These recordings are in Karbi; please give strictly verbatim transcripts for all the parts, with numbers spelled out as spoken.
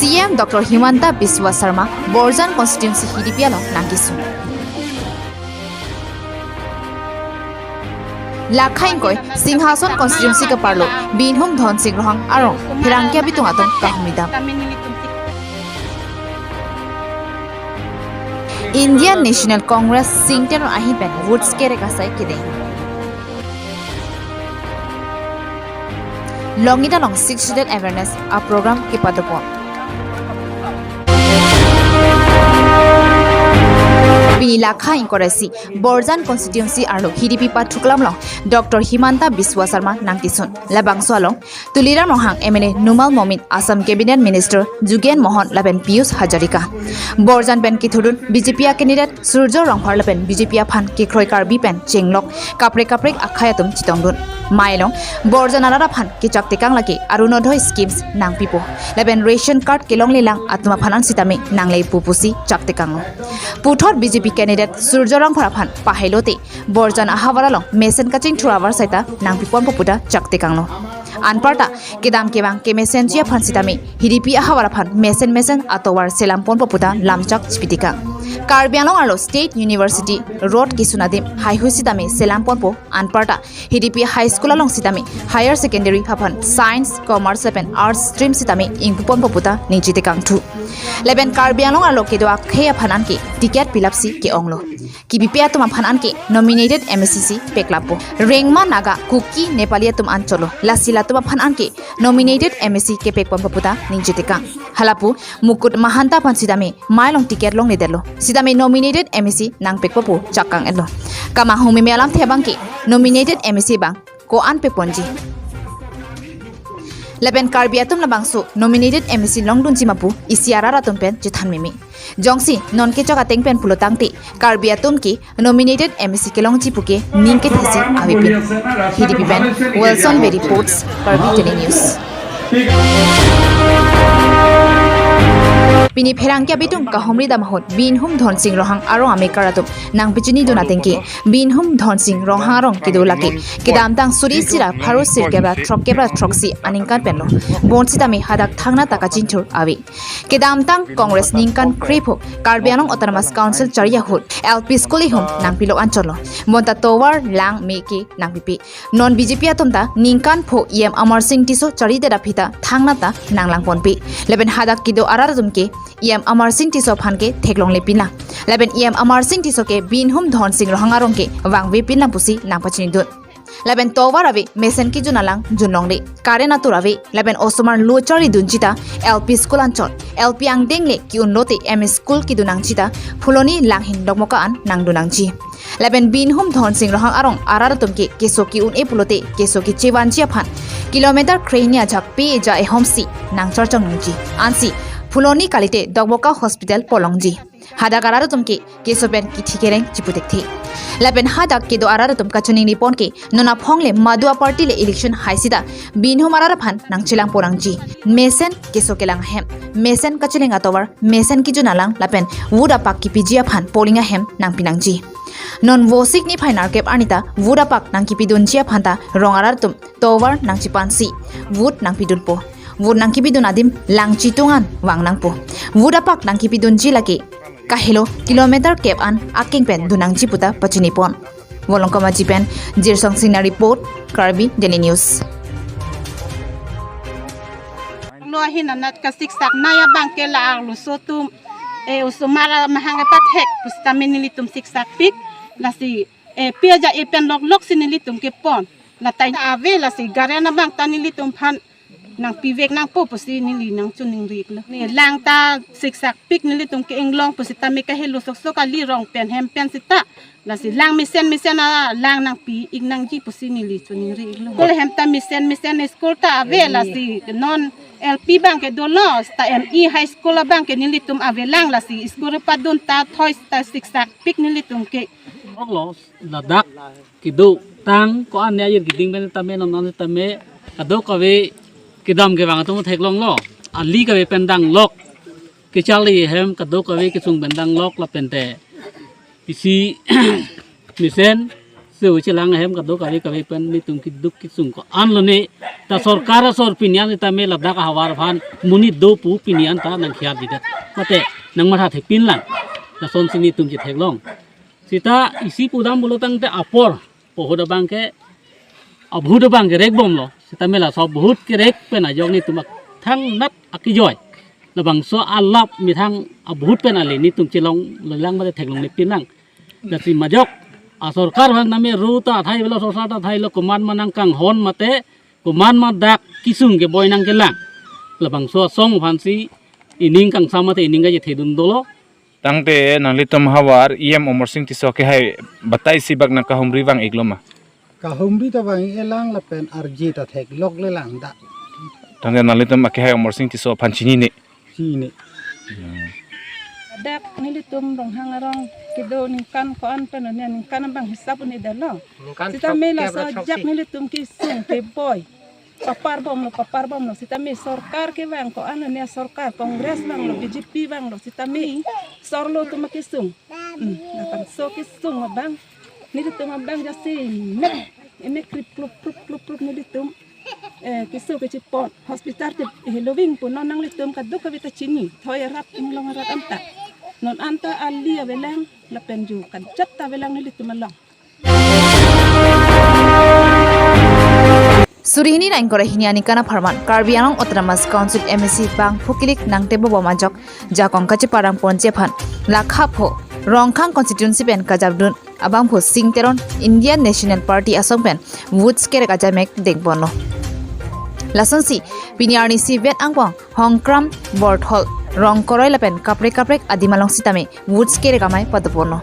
C M Doctor Himanta Biswa Sarma Borjan constituency Hidipi along nangkesun. Lakha ingkoi Singhason constituency kaparlo Binhum Dhonsing Ronghang arong pherangke abitung atum kahumri dam. Indian National Congress singten ahin pen votes kerek asai kedeng. Longit along Sixth Schedule awareness a program kepadopon. Pini lakha ingkoi ra isi Borjan constituency arlo Hidipi pathuklam along Doctor Himanta Biswa Sarma nangkesun. Labangso along Tuliram Ronghang, M L A Numal Momin, Assam Cabinet Minister Jugen Mohan lapen Piyush Hazarika. Borjan pen kethurdun B J P a candidate Surjya Rongphar lapen B J P aphan kekroi Karbi pen chenglok kaprek kaprek akhei atum chetongdun. Mai along Borjan arat aphan kechak tekang lake Arunodoi schemes nangpipo lapen ration card kelonglelang atum aphan an sitame nangleipo pusi chak tekanglo. Puthot B J P candidate Surjya Rongphar aphan pahailo te Borjan ahavar along mesen kachingthur avar saita nangpiponpo puta chak tekanglo. Anparta kedam kevang kemesenji aphan sitame Hidipi ahavar aphan mesen mesen atovar selamponpo puta lamchak chipi tekang. Karbi Anglong arlo State University road kesun adim haihui sitame selamponpo, anparta Hidipi High School along sitame higher secondary aphan science, commerce lapen arts stream sitame ingpuponpo puta ningje tekangthu. Lapen Karbi Anglong arlo kedo akhei aphan anke ticket pilapsi ke-onglo. Kipipe atum aphan anke nominated M A C si peklappo. Rengma Naga, Kuki, Nepali atum anchotlo. Lasi latum aphan anke nominated M A C kepekponpo puta ningje tekang. Halapu Mukut Mahanta aphan sitame mai along ticket longledetlo. Sitame nominated M A C nangpekpo pu chak kang-etlo. Kamang humi me alamthe abangke nominated M A C abang ko-an peponji. Lapen Karbi atum labangso nominated M A C longdunji ma pu isi arat atum pen chethan meme. Jongsi non kechok ateng pen pulo tangte Karbi atum ke nominated M A C kelongji puke ning kethesi avepin. Hidipi pen Wilson Bey reports, Karbi Daily News. Pini pherangke abitung kahumri dam ahut Binhum Dhonsing Ronghang arong amekar atum nangpichinidun ateng ke Binhum Dhonsing Ronghang arong kedo lake kedamtang suri isi ra pharo sirkep ra throkkep ra throksi aningkan penlo. Bonsitame hadak thangnatta kachingthur ave. Kedamtang Congress ningkan krepho Karbi Anglong Autonomous Council chari ahut L P school ihum nangpilok anchotlo. Bonta tovar lang me ke nangpipe. Non B J P atum ta ningkan pho E M Amarsing Tisso charidet aphi ta thangnatta nanglangponpe. Lapen hadak kedo arat atum ke E M Amarsing Tisso aphan ke theklonglepinlang. Lapen E M Amarsing Tisso ke Binhum Dhonsing Ronghang arong ke vangvepinlang pusi nangpachinidun. Lapen tovar ave, mesen kejun alang junlongle. Current atur ave, lapen osomar lo charidunji ta L P school anchot, L P angdeng le ke-unlote M E school kedun nangji ta Phuloni Langhin Dokmoka an nangdun nangji. Lapen Binhum Dhonsing Ronghang arong arat atum ke keso ke-un-e pulote keso kechevanji aphan kilometer kre-hini ajak pe-e ja-e homsi nangchorchong nangji. Ansi Phuloni kalite Dokmoka hospital polongji. Hadak arat atum ke keso pen kithi kereng chiputhekthe. Lapen hadak kedo arat atum kachiningripon ke non aphong le madu a party le election hai sita Binhum arat aphan nangchelangpo nangji. Mesen keso kelang ahem, mesen kacheleng atovar, mesen kejun alang lapen vote apak kipiji aphan polling ahem nangpi nangji. Non Vosik niphai nerkep arni ta vote apak nangkipidunji aphan ta rong arat atum tovar nangchepansi vote nangpidunpo. Vote nangkipidun adim Langchitung an vang nangpo. Vote apak nangkipidunji lake kahelo kilometer kep an akeng pen dun nangji puta pachinipon. Volongkom Aji pen Jirsong Singnar report, Karbi Daily News. Lo ahin anat kasiksak nai abang ke la arloso atum, eh, osomar amahang apathek pusitame nelitum siksakpik, lasi, eh, pi aja-e pen loklok si nelitum kepon. Latai ave, lasi current abang ta nelitum aphan nangpivek nangpo pusi neli nangchiningri-iklo. Ne lang ta siksakpik, nelitum ke inglong pusitame kahelo soksok kali, rong pen hem pen sita. Lasi lang mesen mesen alang nangpi-ik nangji pusi neli chiningri-iklo. School hem ta mesen mesen school ta ave, lasi non L P abang ke dolo, sita M E high school abang ke nelitum avelang, lasi school padun ta thoi sita siksakpik nelitum ke. Oklo, ladak kedo tang ko-an ne ayir keding pen tame, non non tame kadokave kedam kevang atum theklonglo. Ali kave pen danglok, kecharli hem kadokave kesung pen danglok lapen te isi mesen Kechelang ahem kadokave kave pen netum keduk kesung ko-an lone, ta sorkar asor pini an sitame ladak ahavar aphan monit do pu pini an ta nangkhiar didet. Mate nangmatha thekpin lang. Lasonsi netum chetheklong. Sita isi pudam pulo tangte apor, pohot abang ke, abhut abang ke rek bomlo. Sitame laso abhut kerek pen ajok netum thangnat akejoi. Labangso alap methang abhut pen ale netum chelonglelang mate theklonglepin lang. Lasi majok asorkar aphan name ru ta athai avelo, sorkar ta athai lo, komat ma nangkanghon mate komat ma dak kesung keboi nangkelang. Labangso asong aphansi ining kangsam mate ining kachethedun dolo. Tangte nanglitum havar E M Amarsing Tisso akehai batai si bak nangkahumri vang-iklo ma? Kahumri ta vang-ik-elang lapen arje ta thekloklelang dak. Tangte nanglitum akehai Amarsing Tisso aphan chinine? Chinine. Hmm. Dak nelitum Ronghang arong kedo ningkan ko-an pen, ningkan abang hisap un-edetlo. Ningkan sitame throksi, laso ajak nelitum kesung keboi papar bomlo, papar bomlo. Sitame sorkar kevang ko-an, ne sorkar Congress vanglo, B J P vanglo. Sitame sorlo atum akesung. Hmm, labangso kesung abang, nelitum abang jasemet, emek krip klup, klup, klup, klup nelitum, eh, kesung kechepon. Hospital te heloving pu non nanglitum kadokave ta chini. Thoi arat, inglong arat anta. Non anta ali avelang, lapen ju kajat ta avelang nelitum along. Suri hini ra ingkoi ra hini aningkan apharman Karbi Anglong Autonomous Council M A C bangphu kilik nangtebobom ajok jakong kacheparang ponji aphan lakhapho Rongkhang constituency pen kajapdun abangphu Sing Teron Indian National Party asong pen votes kerek ajaimek dengponlo. Lasonsi pini arnisi vet angpong Hongkram, Borthol, Rongkoroi lapen kaprek kaprek adim along sitame votes kerek amei padoponlo.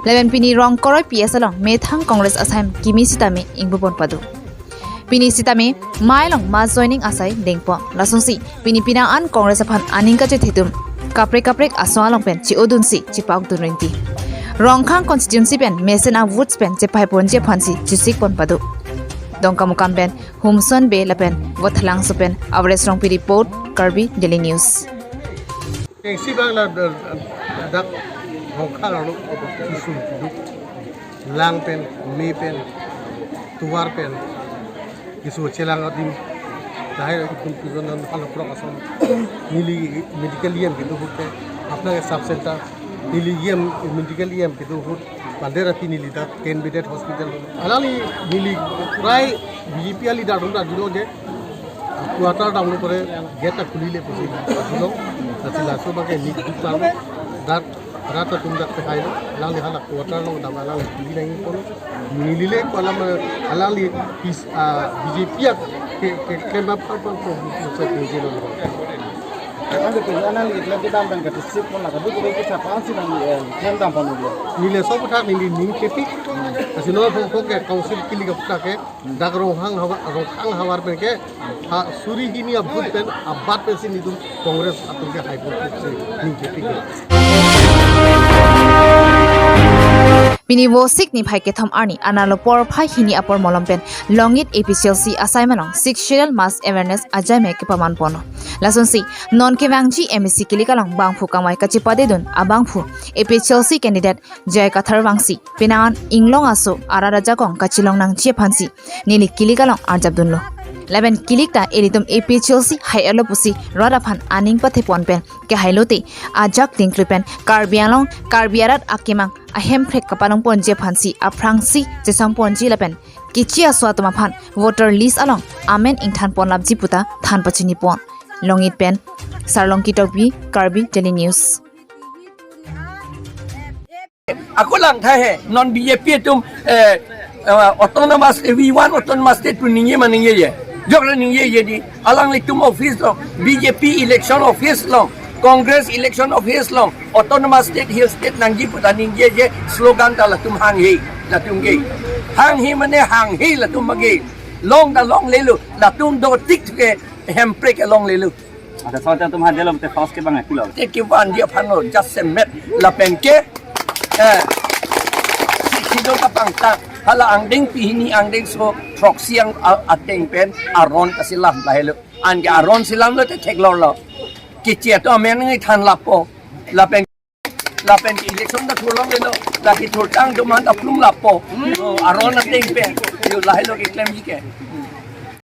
Lapen pini Rongkoroi P S along methang Congress asai kimi sitame ingbupon pado. Pini sitame mei along mass joining asai dengpon. Lasonsi pini penang an Congress aphan aning kachethedun kaprek kaprek asong along pen che-odunsi chepakdun rinti. Rongkhang constituency pen mesen a votes pen chepaiponji aphansi chesikpon pado. Dongkamukam pen Humson Bey lapen Vothatlangso pen Avares Rongpi report, Karbi Daily News. Kengsi bang la da-, dak Rongkhang arlo kesung keduk, lang pen, me pen, tovar pen, keso chelang adim, lahai itum pujon dan halaprok ason, neli medical E M kedo ahut ke, apna ke sub center, neli E M, medical E M kedo ahut, Panderapi neli dak Ken Bedet Hospital. Alangli neli prai B J P a leader atum ta dilo je, quarter damlo pore gate ta khulile pusi dilo. Lasi laso abang ke neli duk lang dak rat atum dak pehailo. Alangli hala quarter along dam alangli khuli nangji pulo. Neli le ko alam alangli pis, ah, B J P a ke, ke, keklem aphan aphan ko bisa kerja lo. Ano ke, ano ke, lagi dam dan kati sip pon laka, buku buku siapa sih nang, eh, yang dam pon dulu. Neli laso aputhak neli ning kepik. Lasi non pon pon ke council kilik aputhak ke, dak Ronghang havar, Ronghang havar pen ke, ha suri hini a-vote pen abat pensi netum Congress atum ke hai pon si ning kepik. Pini Vosik niphai kethom arni arnalo porphai hini apor malom pen Longit A P H L C asaiman along six schedule mass awareness ajaimek kepamanponlo. Lasonsi non kevangji M A C kilik along bangphu kangvai kachepadedun abangphu A P H L C candidate Joy Kathar vangsi penang an inglong aso arat ajakong kachelong nangji aphansi neli kilik along arjapdunlo. Lapen kilik ta ilitum A P H L C hai-etlo pusi rat aphan aning pathepon pen kehailote ajak dingklu pen Karbi Anglong, Karbi arat akemang ahemprek kapalongponji aphansi aphrangsi chesangponji lapen keche aso atum aphan voter list along amen ingthanponlapji puta than pachinipon. Longit pen Sarlongki Tokbi, Karbi Daily News. Ako lang tha he, non B J P atum, eh, eh, autonomous, eh, we want autonomous state pu ningje ma ningjeje. Jokra ningjeje di, alanglitum office along, B J P election office along, Congress election office along, autonomous state, hill state nangji puta ningjeje slogan ta latum hanghe, latum ke. Hanghe mane hanghe latum mage. Long ta longlelo, latum do tik ke hemprek ke longlelo. Ada soal tu mah dia lo, te pass ke bang aku lo. Te kevanji aphan lo, jasemet lapen ke, eh, si, si do kapangtang, hala angdeng pini angdengso throksi ang a-, ateng pen aron kasilam lahelo. Anke aron silamlo te theklorlo. Keche atum amen ngi than lapo. Lapen Lapen ke election ta thurlonglelo. La kethurtang atum aphan ta plum lapo. Oh, aron ateng pen. Yo, lahelo keklemji ke.